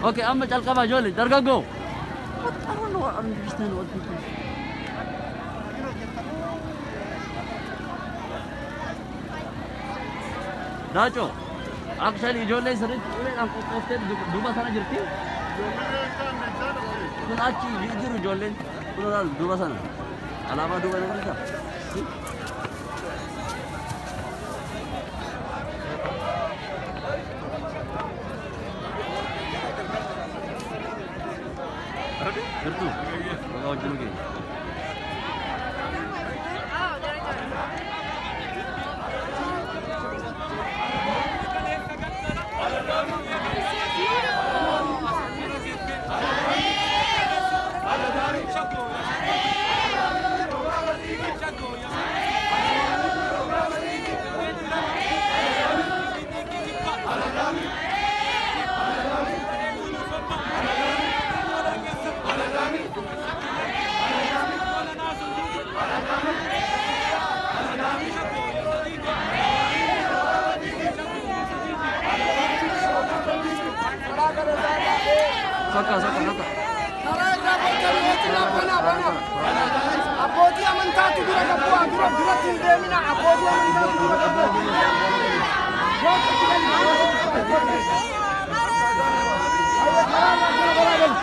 Okay, amma calqabaa ijoollee dargaggoo. What? I don't know, I understand what people. Daaco, actually ijoolleen sirriitti uleedhaan qophooftee duuba sana jirti. Kun achi jiru ijoolleen. Kun ilaal duuba sana. Alaabaa duuba nama jirta. Jirtu. Baga wajjin keenya. Sokka, sokka, sokka. Karaa irraa bortanii banaa banaa. Abbootii amantaatu dura gabbu'aa dura duratti hin deemina. Abbootii amantaatu dura gabbu'aa. Goota fidan. Karaa irraa gara balaa galu.